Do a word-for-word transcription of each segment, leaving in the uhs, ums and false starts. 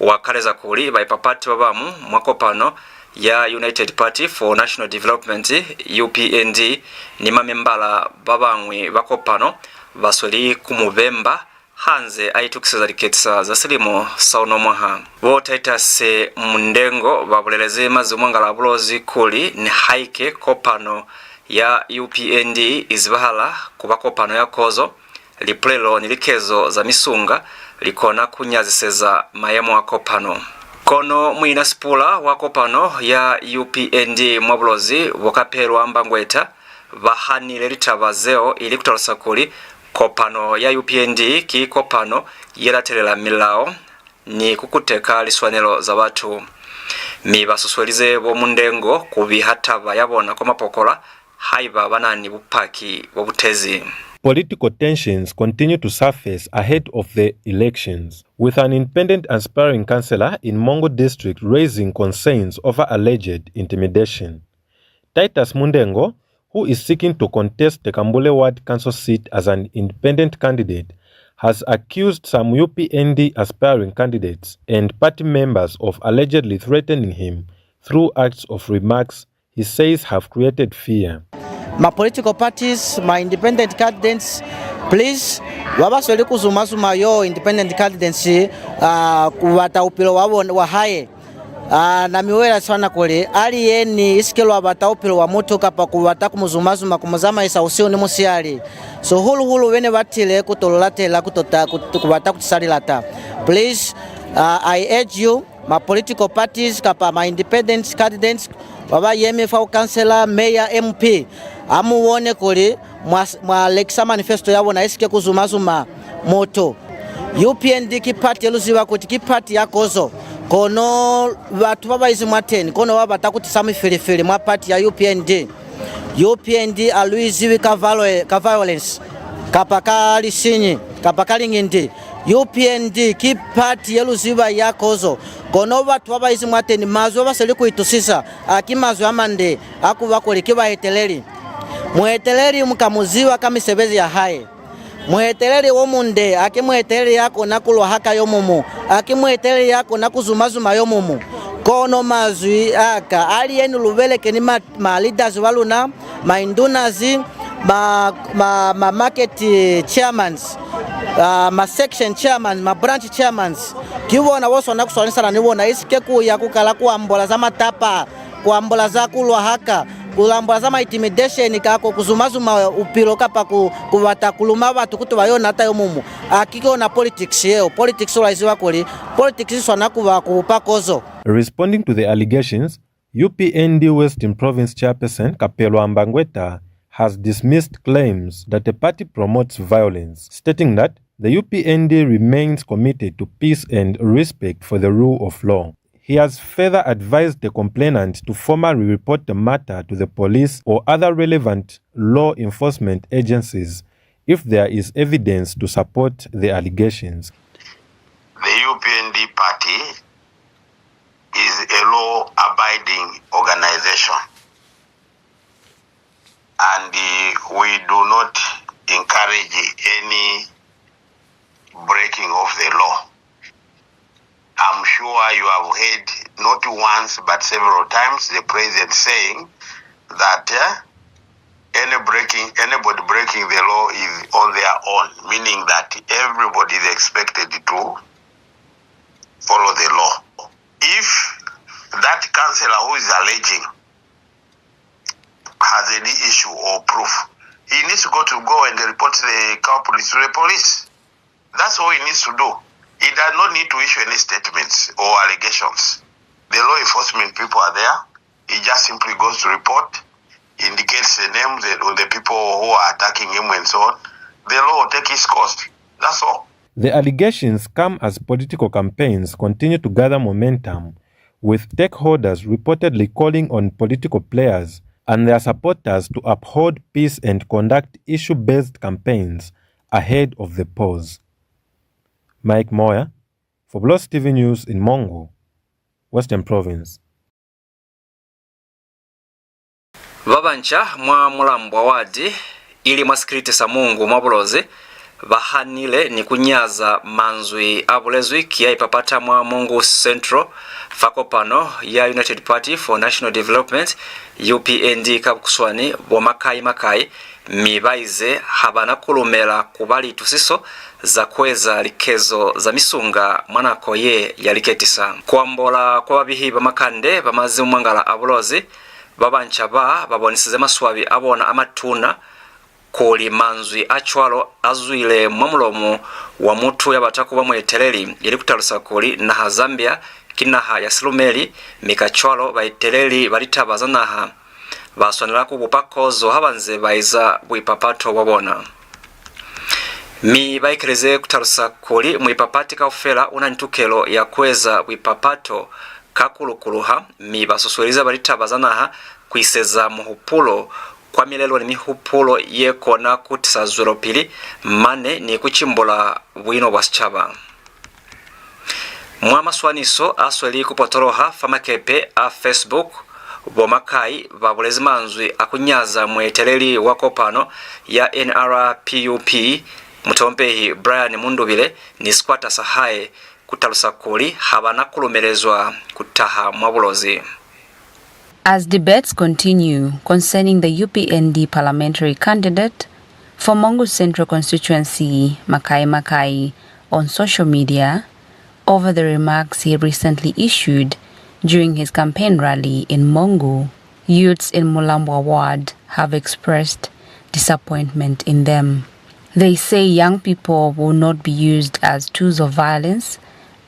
Wa kaleza kuli baipapati ba bamu mwa kopano ya United Party for National Development, U P N D, ni mamembala ba bañwi ba kopano ba sweli ku mu bemba ha nze a itukiseza liketisa za silimo sa uno mwaha. Bo Titus Mundengo ba bulelezi mazimumwangala a Bulozi kuli nihaike kopano ya U P N D i zibahala ku ba kopano ya kozo, lipulelo ni likezo za misunga li kona ku nyaziseza mayemo a kopano. Kono muina sipula wa kopano ya U P N D mwa Bulozi, bo Kapelwa Mbangweta, ba hanile litaba zeo, ili ku talusa kuli kopano ya U P N D ki kopano ye latelela milao ni ku kuteka liswanelo za batu. Mi ba susuelize bo Mundengo ku biha taba ya bona kwa mapokola haiba ba na ni bupaki bo bu tezi. Political tensions continue to surface ahead of the elections, with an independent aspiring councillor in Mongu District raising concerns over alleged intimidation. Titus Mundengo, who is seeking to contest the Kambule Ward Council seat as an independent candidate, has accused some U P N D aspiring candidates and party members of allegedly threatening him through acts of remarks he says have created fear. Ma political parties, ma independent candidates, please, ba ba sweli ku zuma-zuma yo independent candidates, ah, ku bata bupilo bwa bona, bwa hae. Ah, na mi wela swana kuli, ali yeni, isike lwa bata bupilo bwa mutu kapa ku bata ku mu zuma-zuma, ku mu zamaisa busihu ni musihali. So, hulu-hulu bene ba tile ku to lu latela, ku to ta-, ku, ku bata ku tisa lilata. Please, ah, I urge you, ma political parties kapa ma independent candidates ba ba yemi fa bu councillor, mayor, M P, ha mu bone kuli mwa, mwa lekisa manifesto ya bona, isike ku zuma-zuma mutu. U P N D ki party ye lu ziba kuti ki party ya kozo, kono batu ba ba izi mwateni kono ba bata ku tisa mifilifili mwa party ya U P N D. U P N D ha lu i zibi ka valo-, ka violence, kapa ka lisinyi, kapa ka liñindi. U P N D ki party ye lu ziba ya kozo, kono batu ba ba izi mwateni, mazwi ba ba sweli ku itusisa, ha ki mazwi a mande a ku ba kuli ki baeteleli. Mueteleli mu ka mu ziba ka misebezi ya hae. Mueteleli o munde ha ki mueteleli ya kona ku lwahaka yo muñwi, ha ki mueteleli ya kona ku zuma-zuma yo muñwi. Kono mazwi a ka, ali yeni lu beleke ni ma, ma leaders ba luna, ma indunas, ma, ma, ma market chairmans, ah, ma section chairmans, ma branch chairmans. Ki bona bo swana ku swanisana ni bona, isike ku ya ku kala ku ambola za matapa, ku ambola za ku lwahaka, ku ambola za ma intimidation, kako ku zuma-zuma bupilo kapa ku, ku bata ku luma batu ku tuba yo nata yo muñwi. Ha ki kona politics yeo. Politics lwa iziba kuli politics i swana ku ba ku bupa kozo. Responding to the allegations, U P N D Western Province Chairperson Kapelwa Mbangweta has dismissed claims that the party promotes violence, stating that the U P N D remains committed to peace and respect for the rule of law. He has further advised the complainant to formally report the matter to the police or other relevant law enforcement agencies if there is evidence to support the allegations. The U P N D party is a law-abiding organization, and, uh, we do not encourage any breaking of the law. I'm sure you have heard not once but several times the president saying that, uh, any breaking, anybody breaking the law is on their own, meaning that everybody is expected to follow the law. If that councillor who is alleging has any issue or proof, he needs to go to, go and report the culprit to the police. That's all he needs to do. He does not need to issue any statements or allegations. The law enforcement people are there. He just simply goes to report, indicates the names of the people who are attacking him and so on. The law will take its course. That's all. The allegations come as political campaigns continue to gather momentum, with stakeholders reportedly calling on political players and their supporters to uphold peace and conduct issue-based campaigns ahead of the polls. Mike Moya for Bulozi T V News in Mongu, Western Province. Ba banca mwa Mulambwa Wadi, ili mwa sikiliti sa Mongu mwa Bulozi, Ba hanile ni ku nyaza manzwi a bulezwi ki ya ipapata mwa Mongu Central fa kopano ya United Party for National Development, U P N D ka bukuswani, bo Makai Makai, mi ba ize ha ba na ku lumela ku ba litusiso za ku eza likezo za misunga mwa nako ye ya liketisa. Ku ambola kwa babihi ba makande ba mazimumwangala a Bulozi, ba banca ba ba bonisize maswabi a bona a matuna kuli manzwi a cwalo a zwile mwa mulomo wa mutu ya bata ku ba mueteleli, ili ku talusa kuli naha Zambia ki naha ya silumeli, mi kacwalo baeteleli ba litaba za naha ba swanela ku bupa kozo ha ba nze ba eza buipapato bwa bona. Mi ba ekeleze ku talusa kuli muipapati kaufela u na ni tukelo ya ku eza buipapato ka ku lukuluha, mi ba susueliza ba litaba za naha ku iseza muhupulo kwa milelo ni mihupulo ye kona ku tisa zwelopili mane ni ku cimbula buino bwa sicaba. Mwa maswaniso a sweli ku potoloha fa makepe a Facebook, bo Makai ba bulezi manzwi a ku nyaza mueteleli wa kopano ya N R P U P, mutompehi Brian Mundubile, ni sikwata sa hae, ku talusa kuli ha ba na ku lumelezwa ku taha mwa Bulozi. As debates continue concerning the U P N D parliamentary candidate for Mongu Central Constituency, Makai Makai, on social media over the remarks he recently issued during his campaign rally in Mongu, youths in Mulambwa Ward have expressed disappointment in them. They say young people will not be used as tools of violence,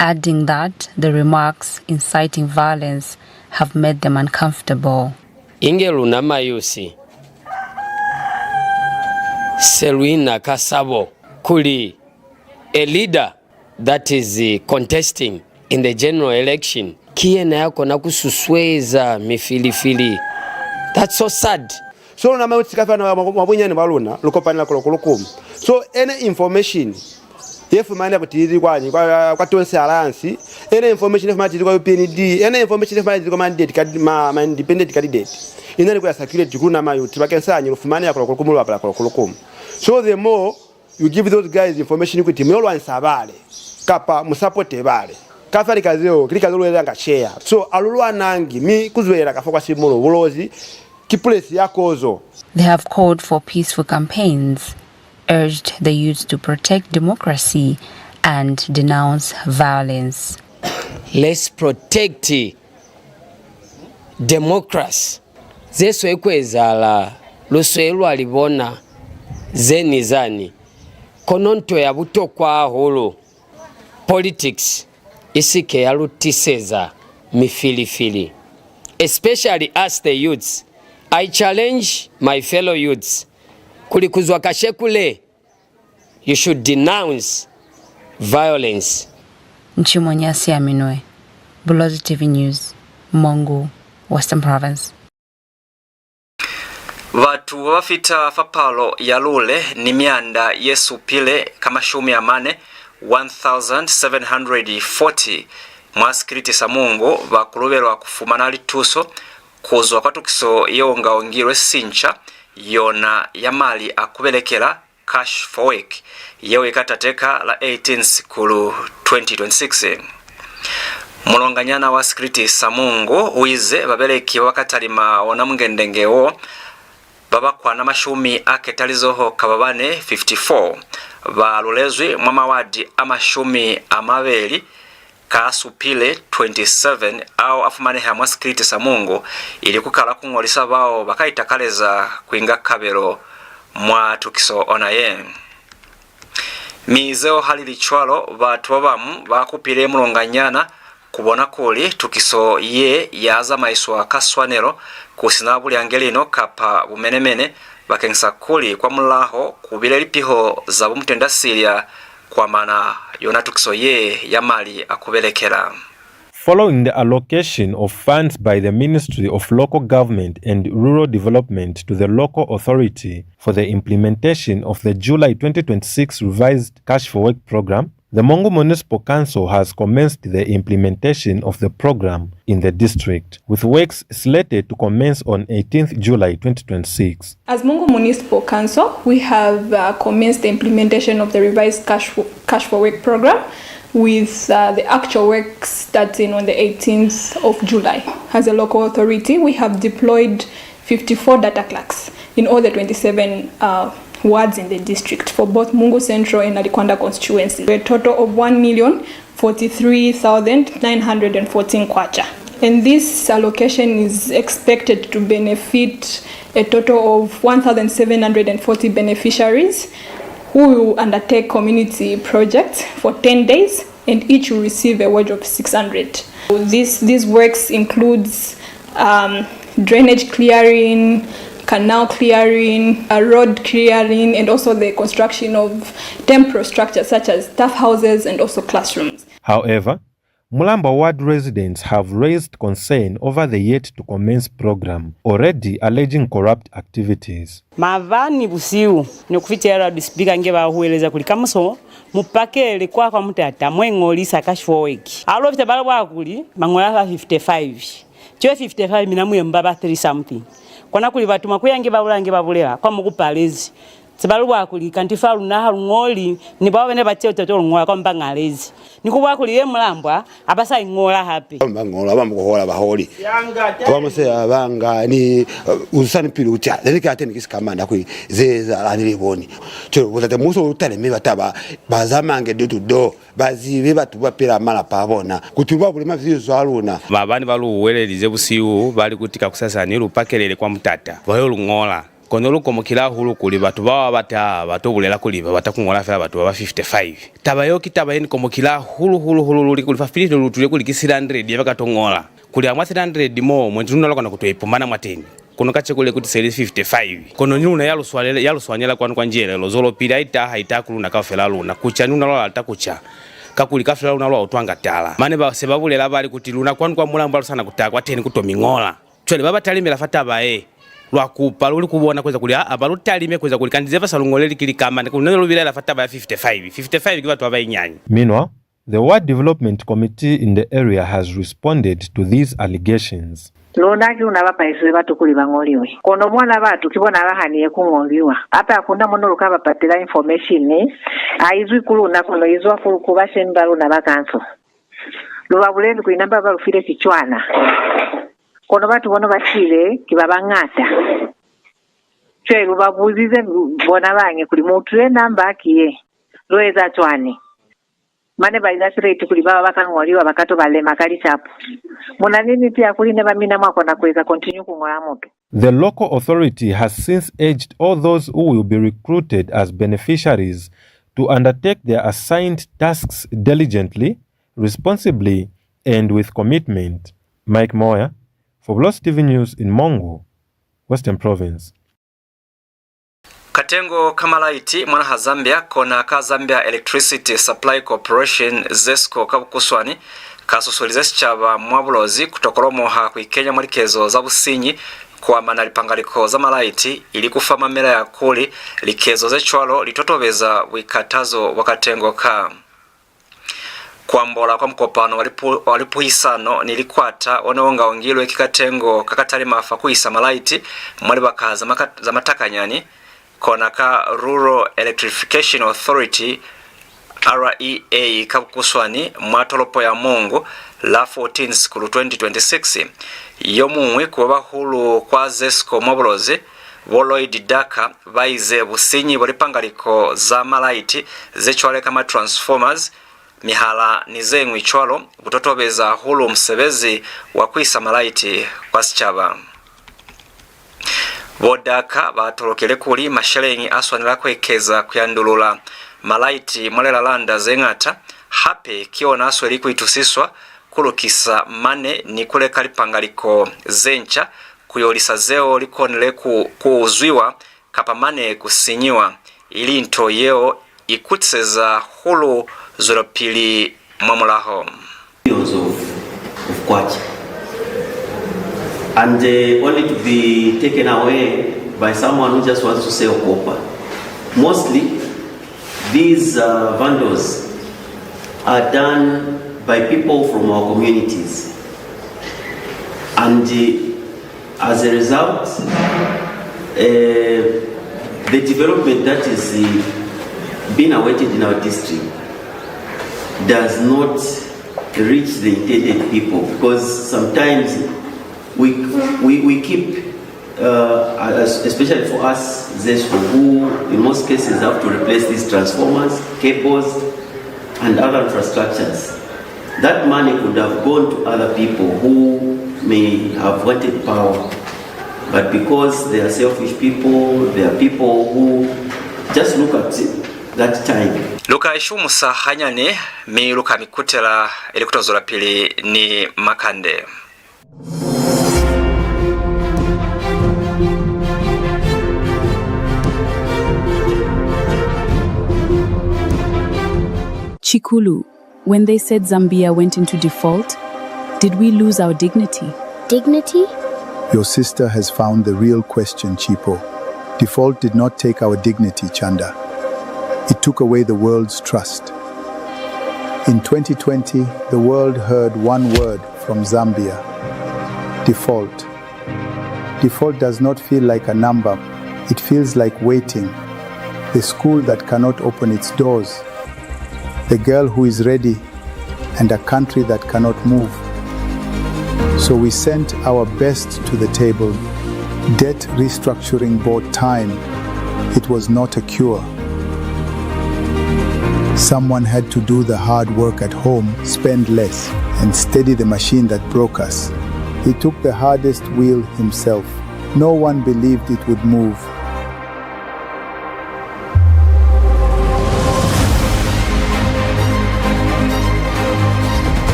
adding that the remarks inciting violence have made them uncomfortable. Inge luna mayusi, se lu ina ka sabo kuli a leader that is, eh, contesting in the general election ki yena ya kona ku susueza mifilifili. That's so sad. So luna mayusi ka fana mwa, mwa bunyani bwa luna lu kopanela kulo ku lu kumu. So any information ye fumaneha kuti ili kwani kwa, kwa Tonse Alliance, any information ye fumaneha kuti ili kwa U P N D, any information ye fumaneha kuti ili kwa mandate ka, ma, ma independent candidate, ina ni ku ya circulate ku luna mayusi bakeng sa nyi lu fumaneha kulo ku lu kumu, lu bapala kulo ku lu kumu. So the more you give those guys information kuti mu yo lwanisa bale, kapa mu support bale. Ka fa lika zeo, ki lika ze lu ezanga share. So, a lu lwanangi, mi ku zwelela ka fa kwa simulo, Bulozi ki pulesi ya kozo. They have called for peaceful campaigns, urged the youths to protect democracy and denounce violence. Let's protect democracy. Ze sweli ku ezahala lu sweli lwa li bona ze ni zani, kono nto ya butokwa hahulu, politics i si ke ya lu tiseza mifilifili, especially us the youths. I challenge my fellow youths kuli ku zwa kasheku le, you should denounce violence. Nchimwenya Siaminwe, Bulozi T V News, Mongu, Western Province. Batu ba ba fita fa palo ya lule ni mianda ye supile ka mashumi a mane, one thousand seven hundred forty, mwa sikiliti sa Mongu ba kulubelwa ku fumana lituso ku zwa kwa tukiso ye ongaongilwe sinca, yona ya mali a ku belekela, Cash for Work, yeo i ka tateka la eighteen Sikulu twenty twenty-six. Mulonganyana wa sikiliti sa Mongu u ize babeleki ba ba ka talima ona mungendenge wo ba ba kwana mashumi a ketalizoho ka ba bane, fifty-four, ba lulezwi mwa mawadi a mashumi a mabeli ka a supile, twenty-seven, ao a fumaneha mwa sikiliti sa Mongu, ili ku kala ku ñolisa bao ba ka itakaleza ku inga kabelo mwa tukiso ona ye. Mi zeo ha li li cwalo, batu ba bañwi ba kupile mulonganyana ku bona kuli tukiso ye ya zamaiswa ka swanelo, ku si na bulyangelino kapa bumenemene, bakeng sa kuli kwamulaho ku bile lipiho za bumutenda silya ku amana yona tukiso ye ya mali a ku belekela. Following the allocation of funds by the Ministry of Local Government and Rural Development to the local authority for the implementation of the July twenty twenty-six revised Cash for Work program, The Mongu Municipal Council has commenced the implementation of the program in the district, with works slated to commence on eighteenth July twenty twenty-six. As Mongu Municipal Council, we have, uh, commenced the implementation of the revised Cash for, Cash for Work program, with, uh, the actual work starting on the eighteenth of July. As a local authority, we have deployed fifty-four data clerks in all the twenty-seven, uh, wards in the district for both Mongu Central and Nalikwanda constituency, a total of one million forty-three thousand nine hundred and fourteen kwacha. And this allocation is expected to benefit a total of one thousand seven hundred and forty beneficiaries who will undertake community projects for ten days, and each will receive a wage of six hundred. This, these works includes, um, drainage clearing, canal clearing, uh, road clearing, and also the construction of temporary structures such as staff houses and also classrooms. However, Mulambwa ward residents have raised concern over the yet to commence program, already alleging corrupt activities. Maabani busihu, ne ku fitela loudspeaker inge ba huweleza kuli, "Kamuso, mu pakele kwa, kwa mutata, mwe ñolisa Cash for Work." Ha lu fita ba lu bwa kuli, "Mañola fa fifty-five." Cwale fifty-five mina mu yemba ba three something. Kona kuli batu mwa ku ya inge ba bulela, inge ba bulela, kwa mo ku palezi. Se ba lu bwa kuli, "Kanti fa luna ha lu ñoli, ni bao ba ne ba teo to lu ñola kwa mo ba ñalezi." Ni ku bwa kuli ye Mulambwa, ha ba sa iñola hape. Ba ñola, ba mu kohola baholi. Ba mu se ba nga ni, uh, usani pili utia. Then ki ateni ki sikamanda kuli ze za la ni li boni. Cwale butate muso u talime ba taba, ba zamange door to door. Ba zibe batu ba pila malapa a bona. Kuti ba bule mabizo a luna. Maabani ba lu huwelelize busihu, ba li kuti kakusasani lu pakelele kwa mutata. Ba yo lu ñola. Kono lu komokile hahulu kuli batu bao ba ta, ba to bulela kuli ba bata ku ñola fela batu ba ba fifty-five. Taba yeo ki taba ye ni komokile hahulu, hulu, hulu luli, kuli fa fili ne lu utwile kuli ki three hundred ye ba ka to ñola. Kuli ha mwa three hundred mo, mwendi luna lwa kona ku to ipumana mwateni. Kono kacenu le kuti se li fifty-five. Kono ni luna ya lu swalele-, ya lu swanela kwanu kwa njelelo, zwelopili ha i taha, i taha ku luna kaufela luna. Ku ca ni luna lwa lata ku ca. Kakuli kaufela luna lwa utwanga tala. Mane ba se ba bulela ba li kuti luna kwanu kwa Mulambwa lu sa na ku taha kwateni ku to mi ñola. Cwale ba ba talimela fa taba ye, lwa kupa luli ku bona ku eza kuli, aa, ba lu talime ku eza kuli kanti ze ba sa lu ñoleli ki lika mañi, kuli ne lu bilaela fa taba ya fifty-five. Fifty-five ki batu ba banyinyani. Meanwhile, the Ward Development Committee in the area has responded to these allegations. Luna ki luna ba palisize batu kuli ba ñoliwe. Kono bona batu ki bona ba haniye ku ñoliwa. Hape ha ku na mo ne lu ka ba patela information. Ha i zwi ku luna, kono i zwa ku, ku bashemi ba luna ba kanso. Lu ba bulelezi kuli namba ba lu file ki cwana. Kono batu bono ba shile ki ba bañata. Cwale lu ba buzize bona bañi kuli, "Mutu ye namba ki ye, lu eza cwañi?" Mane ba eza sileti kuli ba ba ba ka ñoliwa ba ka to ba lema ka licapu. Mu na ni niti ya kuli ne ba mina mwa kona ku eza continue ku ñola mutu. The local authority has since urged all those who will be recruited as beneficiaries to undertake their assigned tasks diligently, responsibly, and with commitment. Mike Moya, for Bulozi T V News in Mongu, Western Province. Katengo ka malaiti mwa naha Zambia, kona ka Zambia Electricity Supply Corporation, ZESCO ka bukuswani, ka susuelize sicaba mwa Bulozi ku tokolomoha ku ikenya mwa likezo za businyi ku amana lipangaliko za malaiti, ili ku fa mamela ya kuli likezo ze cwalo li totobeza buikatazo bwa katengo ka. Ku ambola kwa mukopano wa lipu-, wa lipuhisano ni likwata o ne u ngaungilwe ki katengo ka ka talima fa ku isa malaiti mwa libaka za maka-, za matakanyani, kona ka Rural Electrification Authority, R E A ka bukuswani, mwa tolopo ya Mongu, la fourteen Sikulu twenty twenty-six. Yo muñwi ku ba bahulu kwa ZESCO mwa Bulozi, bo Lloyd Daka, ba ize businyi bwa lipangaliko za malaiti ze cwale ka ma-transformers, mihala ni ze ñwi cwalo bu totobeza hahulu musebezi wa ku isa malaiti kwa sicaba. Bo Daka ba tolokile kuli masheleñi a swanela ku ekeza ku yandulula malaiti mwa lilalanda ze ñata, hape ki ona a sweli ku itusiswa ku lukisa mane ni ku leka lipangaliko ze nca ku yo lisa zeo li konile ku, ku uzwiwa kapa mane ku sinyiwa, ili nto yeo i kutiseza hahulu zwelopili mwa mulaho. Billions of, of kwacha. And, uh, only to be taken away by someone who just wants to sell copper. Mostly, these, uh, vandals, are done by people from our communities. And, uh, as a result, uh, the development that is, uh, being awaited in our district does not reach the intended people, because sometimes we, we, we keep, uh, as, especially for us, those who in most cases have to replace these transformers, cables, and other infrastructures. That money could have gone to other people who may have wanted power, but because they are selfish people, they are people who just look at that time. Lu ka ishumusa hanyani, mi lu ka mi kutela ili ku to zwelapili ni makande. Chikulu, when they said Zambia went into default, did we lose our dignity? Dignity? Your sister has found the real question, Chipo. Default did not take our dignity, Chanda. It took away the world's trust. In twenty twenty, the world heard one word from Zambia: default. Default does not feel like a number, it feels like waiting. The school that cannot open its doors, the girl who is ready, and a country that cannot move. So we sent our best to the table. Debt restructuring bought time. It was not a cure. Someone had to do the hard work at home, spend less, and steady the machine that broke us. He took the hardest wheel himself. No one believed it would move.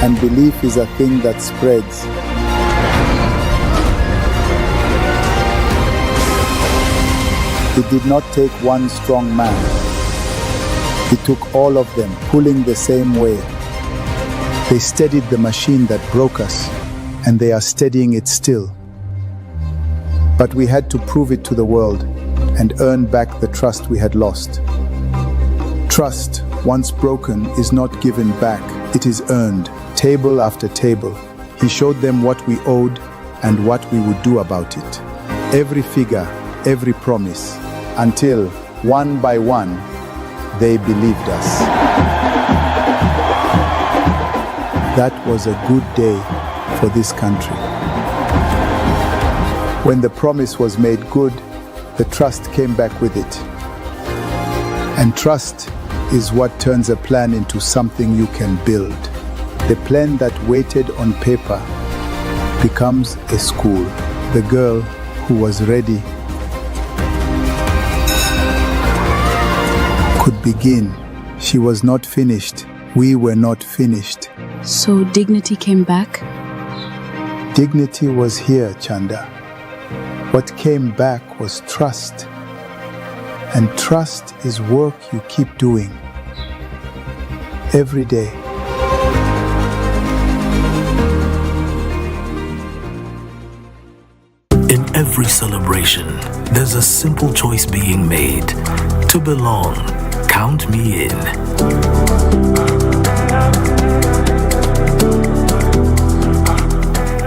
And belief is a thing that spreads. It did not take one strong man. It took all of them pulling the same way. They steadied the machine that broke us, and they are steadying it still. But we had to prove it to the world and earn back the trust we had lost. Trust, once broken, is not given back, it is earned, table after table. He showed them what we owed and what we would do about it. Every figure, every promise, until, one by one, they believed us. That was a good day for this country. When the promise was made good, the trust came back with it. And trust is what turns a plan into something you can build. The plan that waited on paper becomes a school. The girl who was ready could begin. She was not finished. We were not finished. So dignity came back? Dignity was here, Chanda. What came back was trust. And trust is work you keep doing every day. In every celebration, there's a simple choice being made. To belong, count me in.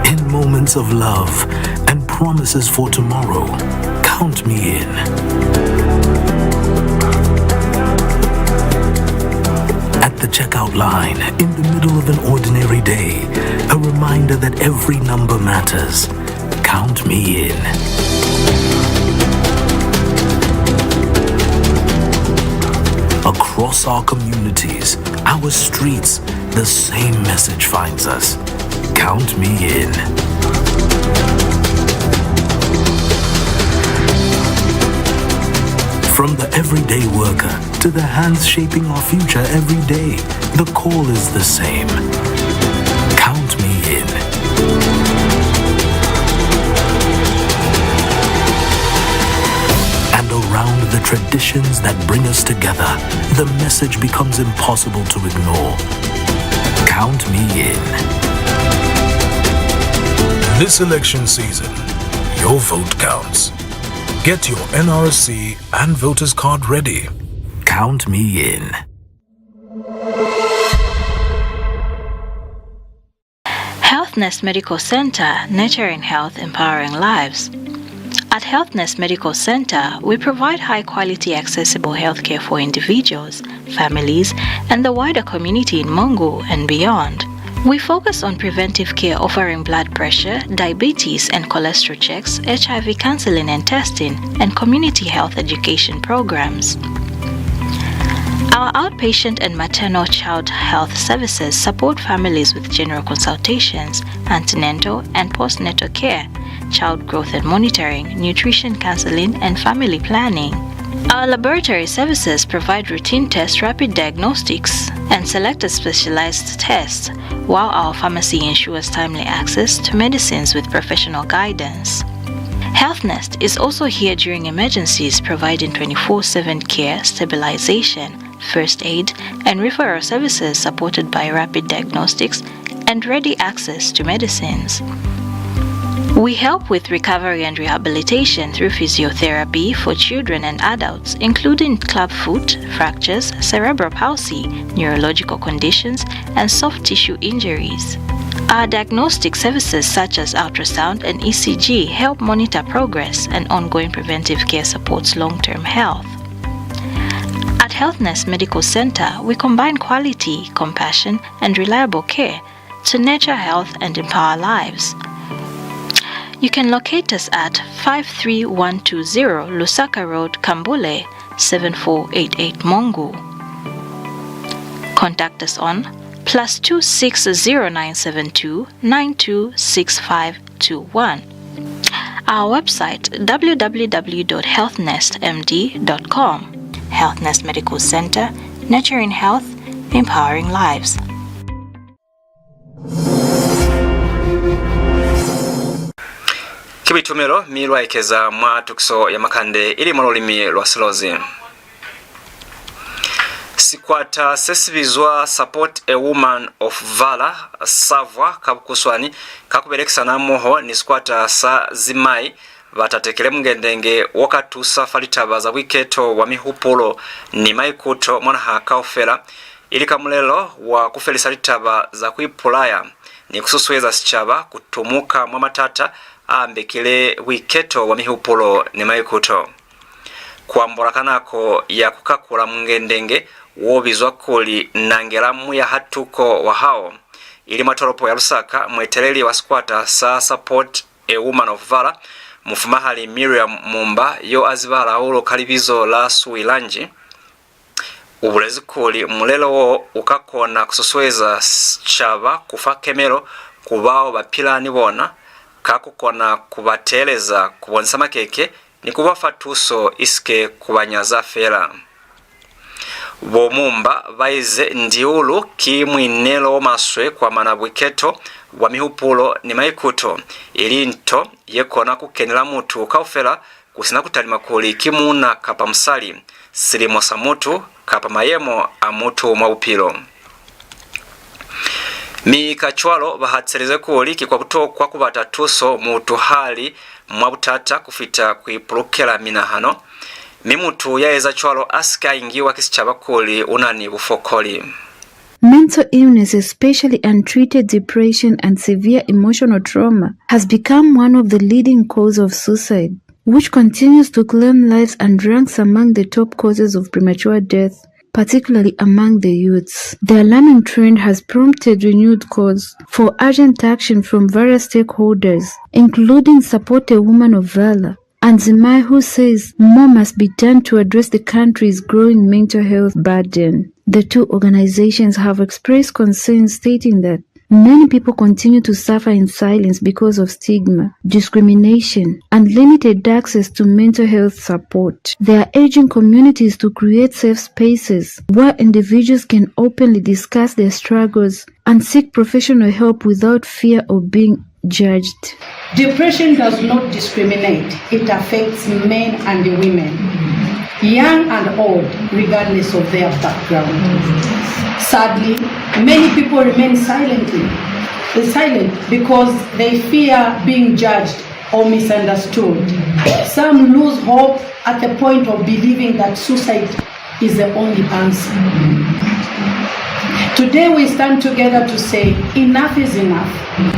In moments of love and promises for tomorrow, count me in. At the checkout line, in the middle of an ordinary day, a reminder that every number matters. Count me in. Across our communities, our streets, the same message finds us. Count me in. From the everyday worker to the hands shaping our future every day, the call is the same. Count me in. And around the traditions that bring us together, the message becomes impossible to ignore. Count me in. This election season, your vote counts. Get your N R S C and voter's card ready. Count me in. Health Nest Medical Center, nurturing health, empowering lives. At Health Nest Medical Center, we provide high-quality, accessible healthcare for individuals, families, and the wider community in Mongu and beyond. We focus on preventive care, offering blood pressure, diabetes, and cholesterol checks, H I V counseling and testing, and community health education programs. Our outpatient and maternal child health services support families with general consultations, antenatal and postnatal care, child growth and monitoring, nutrition counseling, and family planning. Our laboratory services provide routine tests, rapid diagnostics, and selected specialized tests, while our pharmacy ensures timely access to medicines with professional guidance. Health Nest is also here during emergencies, providing twenty-four seven care, stabilization, first aid, and referral services supported by rapid diagnostics and ready access to medicines. We help with recovery and rehabilitation through physiotherapy for children and adults, including clubfoot, fractures, cerebral palsy, neurological conditions, and soft tissue injuries. Our diagnostic services such as ultrasound and E C G help monitor progress, and ongoing preventive care supports long-term health. At Health Nest Medical Center, we combine quality, compassion, and reliable care to nurture health and empower lives. You can locate us at five three one two zero Lusaka Road, Kambule, seven four eight eight Mongu. Contact us on plus two six zero nine seven two nine two six five two one. Our website, w w w dot health nest m d dot com. Health Nest Medical Center, nurturing health, empowering lives. Ki buitumelo, mi lwa ekeza mwa tukiso ya makande ili mwa lulimi lwa Silozi. Sikwata se si bizwa Support a Woman of Valor, SAVOR ka bukuswani, ka ku belekisana hamoho ni sikwata sa Zimai ba tatekele mungendenge wo ka tusa fa litaba za buiketo bwa mihupulo ni maikuto mwa naha kaufela, ili ka mulelo wa ku felisa litaba za ku ipulaya ni ku susueza sicaba ku tumuka mwa matata a ambekile buiketo bwa mihupulo ni maikuto. Ku ambola ka nako ya ku kakula mungendenge wo bizwa kuli Nangela Muya ha Tuko wa Hao, ili mwa tolopo ya Lusaka, mueteleli wa sikwata sa Support a Woman of Valor, Mufumahali Miriam Mumba, yo a zibahala hahulu ka libizo la Suilanji, u bulezi kuli mulelo wo u ka kona ku susueza sicaba ku fa kemelo ku bao ba pila ni bona, ka ku kona ku ba teeleza, ku bonisa makeke, ni ku ba fa tuso i si ke ku ba nyaza fela. Bo Mumba ba ize ndiulu ki muinelo o maswe ku amana buiketo bwa mihupulo ni maikuto, ili nto ye kona ku kenela mutu kaufela ku si na ku talima kuli ki muuna kapa musali, silimo sa mutu, kapa mayemo a mutu mwa bupilo. Mi kacwalo ba hatiselize kuli ki kwa butokwa ku bata tuso mutu ha li mwa butata ku fita ku ipulukela minahano, mi mutu ya eza cwalo a si ke a ingiwa ki sicaba kuli u na ni bufokoli. Mental illness, especially untreated depression and severe emotional trauma, has become one of the leading cause of suicide, which continues to claim lives and ranks among the top causes of premature death, particularly among the youths. The alarming trend has prompted renewed calls for urgent action from various stakeholders, including Support a Woman of Valor, and Zimai, who says more must be done to address the country's growing mental health burden. The two organizations have expressed concerns, stating that many people continue to suffer in silence because of stigma, discrimination, and limited access to mental health support. They are urging communities to create safe spaces where individuals can openly discuss their struggles and seek professional help without fear of being judged. Depression does not discriminate. It affects men and women, young and old, regardless of their background. Sadly, many people remain silently, silent because they fear being judged or misunderstood. Some lose hope at the point of believing that suicide is the only answer. Today we stand together to say enough is enough.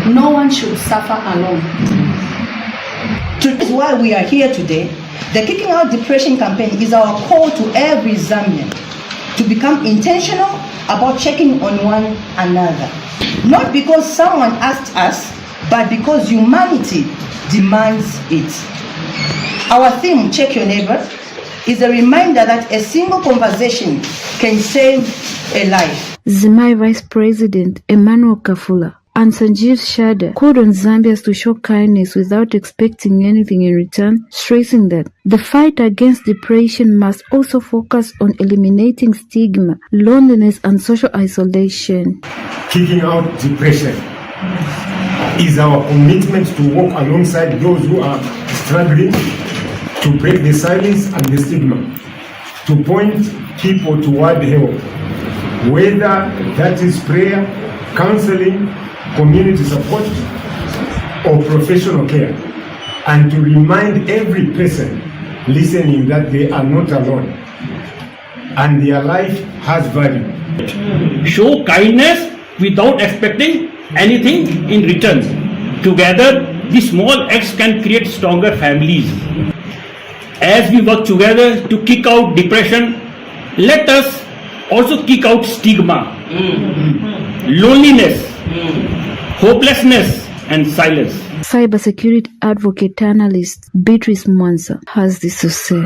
No one should suffer alone. That is why we are here today. The Kicking Out Depression campaign is our call to every Zambian to become intentional about checking on one another. Not because someone asked us, but because humanity demands it. Our theme, Check Your Neighbor, is a reminder that a single conversation can save a life. Zimai Vice President Emmanuel Kafula and Sanjeev Sharda called on Zambians to show kindness without expecting anything in return, stressing that the fight against depression must also focus on eliminating stigma, loneliness, and social isolation. Kicking out depression is our commitment to walk alongside those who are struggling, to break the silence and the stigma, to point people toward help, whether that is prayer, counseling, community support, or professional care, and to remind every person listening that they are not alone and their life has value. Show kindness without expecting anything in return. Together, these small acts can create stronger families. As we work together to kick out depression, let us also kick out stigma, loneliness, hopelessness, and silence. Cybersecurity advocate analyst Beatrice Mwanza has this to say.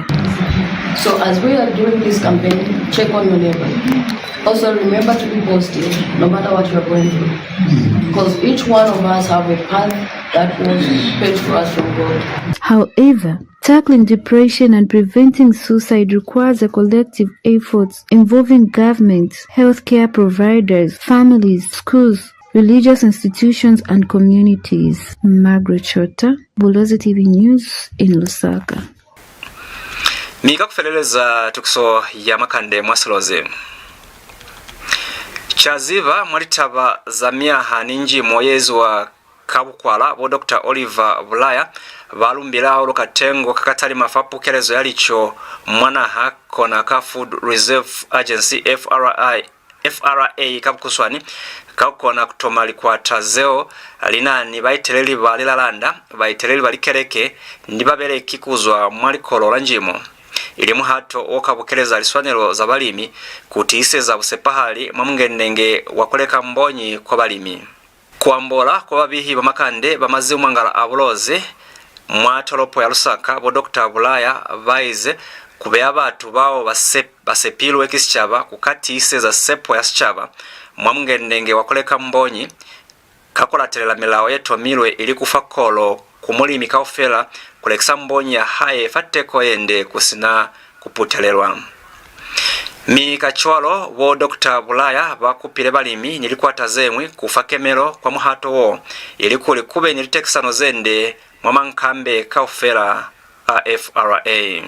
So as we are doing this campaign, check on your neighbor. Also remember to be positive no matter what you are going through. Because each one of us have a path that was paved for us from God. However, tackling depression and preventing suicide requires a collective effort involving government, healthcare providers, families, schools, religious institutions and communities. Margaret Chota, Bulozi T V News in Lusaka. Mi ka ku feleleza tukiso ya makande mwa Silozi. Ca ziba mwa litaba za myaha ni njimo ye eziwa ka bukwala, bo Doctor Oliver Bulaya ba lumbile hahulu katengo ka ka talima fa pukelezo ya lico mwa naha, kona ka Food Reserve Agency, F R I, F R A ka bukuswani, ka ku kona ku toma likwata zeo li na ni baeteleli ba lilalanda, baeteleli ba likeleke, ni babeleki ku zwa mwa likolo la njimo, ili muhato wo ka bukeleza liswanelo za balimi, ku tiiseza busepahali mwa mungendenge wa ku leka mbonyi kwa balimi. Ku ambola kwa babihi ba makande ba mazimumwangala a Bulozi mwa tolopo ya Lusaka, bo Doctor Bulaya ba ize, ku beya batu bao ba sep-, ba sepilwe ki sicaba ku ka tiiseza sepo ya sicaba mwa mungendenge wa ku leka mbonyi, ka ku latelela milao ye tomilwe, ili ku fa kolo ku mulimi kaufela ku lekisa mbonyi ya hae fa teko ye nde ku si na ku putelelwa. Mi kacwalo, bo Doctor Bulaya ba kupile balimi ni likwata ze ñwi ku fa kemelo kwa muhato wo, ilikuli ku be ni litekisano ze nde mwa mankambe kaufela a F R A.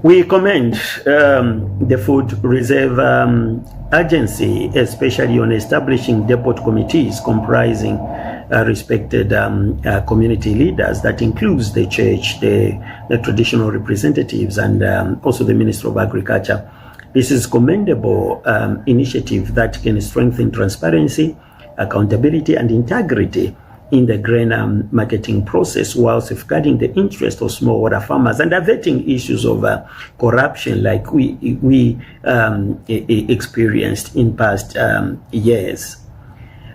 We commend, um, the Food Reserve, um, Agency, especially on establishing depot committees comprising, uh, respected, um, uh, community leaders. That includes the church, the, the traditional representatives, and, um, also the Ministry of Agriculture. This is commendable, um, initiative that can strengthen transparency, accountability, and integrity in the grain, um, marketing process, while safeguarding the interest of smallholder farmers and averting issues of, uh, corruption like we, we, um, e-, e-, experienced in past, um, years.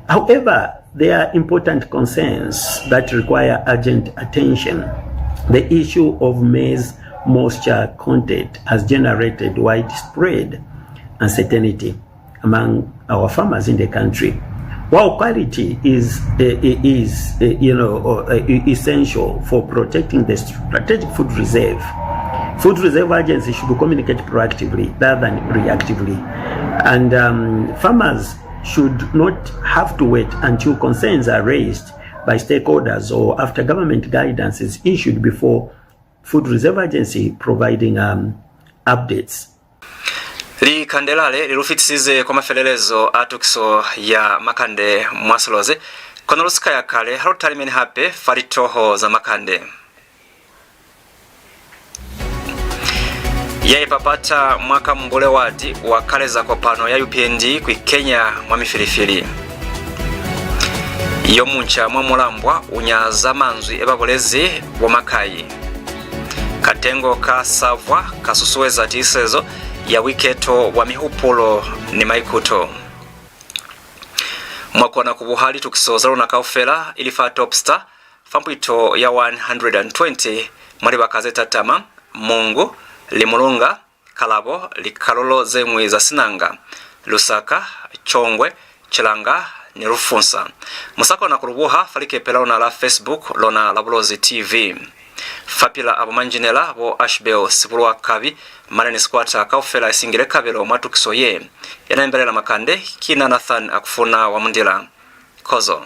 However, there are important concerns that require urgent attention. The issue of maize moisture content has generated widespread uncertainty among our farmers in the country. While quality is, eh, eh, is, eh, you know, uh, eh, essential for protecting the strategic food reserve, Food Reserve Agency should communicate proactively rather than reactively. And, um, farmers should not have to wait until concerns are raised by stakeholders or after government guidance is issued before Food Reserve Agency providing, um, updates. Likande lale li lu fitisize kwa mafelelezo a tukiso ya makande mwa Silozi, kono lu si ka ya kale ha lu talimeni hape fa litoho za makande. Ya ipapata mwa Kambule Wadi wa kaleza kopano ya U P N D ku ikenya mwa mifilifili. Yo munca mwa Mulambwa u nyaza manzwi e ba bulezi bo Makai. Katengo ka Savwa ka susueza tiisezo ya buiketo bwa mihupulo ni maikuto. Mwa kona ku buha litukiso za luna kaufela, ili fa Topstar, fa mpwito ya one hundred and twenty mwa libaka ze tatama, Mongu, Limulunga, Kalabo, likalulo ze ñwi za Sinanga, Lusaka, Chongwe, Chilanga, ni Lufunsa. Mu sa kona ku lu buha fa likepe la luna la Facebook, lona la Bulozi T V. Fapila a bo manjinela, bo Ashbel Sibulwa Kabi, mane ni sikwata kaufela isingile kabelo mwa tukiso ye. Ya na imbelela makande ki na Nathan Akufuna wa Mundila. Kozo.